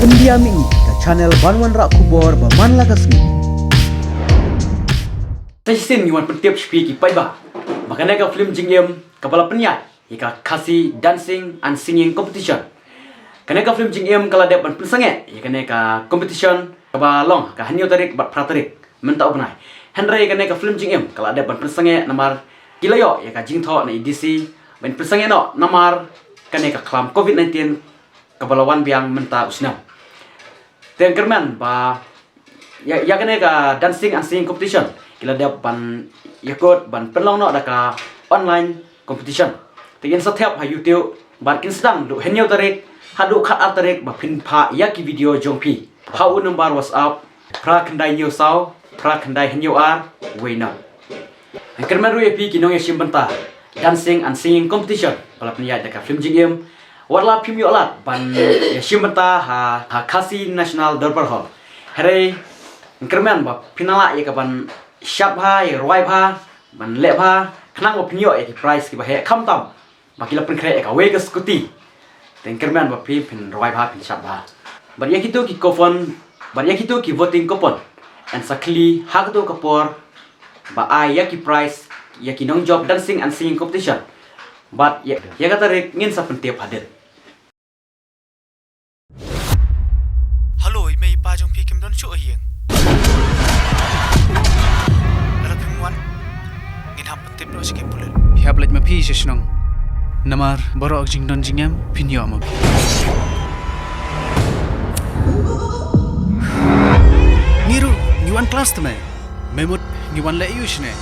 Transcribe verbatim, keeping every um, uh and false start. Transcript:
India Mini, ka channel ban wanrah khubor ba man la ka sngi. Sa shisien ngi wan pyntip sha phi ki paidbah ba kane ka film jingim kaba la pynïaid ïa ka Khasi Dancing and Singing Competition. Kane ka film jingim ka la dep ban pynsangeh ïa kane ka competition kaba long ka hynñiew tarik bad phra tarik mynta u bnai. Hynrei kane ka film jingim ka la dep ban pynsangeh namar ki la ïoh ïa ka jingthoh na i D C ban pynsangeh noh namar kane ka khlam covid nineteen kaba la wan biang mynta u snem. Te kyrmen ba ïa, ïa kane ka dancing and singing competition ki la dep ban ïakut ban pynlong noh da ka online competition. Te kin sa thep ha YouTube bad kin sdang duh hynñiew tarik haduh khatar tarik ba phin phah ïa ki video jong phi ha u number WhatsApp phra khyndai hynñiew saw phra khyndai hynñiew ar wei noh. Kyrmen ruh ïa phi ki nongïashim bynta dancing and singing competition ba la pynïaid da ka film jingim. Wat la phim ïoh lad ban ïashim bynta ha, ha Khasi National Dorbar Hall. Hynrei kyrmen ba phin nang lah ïa ka ban shad bha, ïa rwai bha, ban leh bha, khnang ba phin ïoh ïa ki prize kiba heh khamtam ba ki la pynkhreh ïa kawei ka scooty. Te kyrmen ba phi phin rwai bha, phin shad bha. Bad ïa kito ki coupon, bad ïa kito ki voting coupon yn sa khli ha kato ka por ba ai ïa ki prize ïa ki nongjop dancing and singing competition. Bad ïa, ïa ka tarik ngin sa pyntip hadien. Hello, i mei i pa jong phi kim don shuh ha ïing. Lada phim wan, ngin hap pyntip noh sha ki pulit. Phi hap leit ma phi sha shnong. Namar baroh ka jingdon jingem phin ïoh ma phi. Ngi ruh ngi wan klas te mei. Me mut ngi wan leh aiu shane?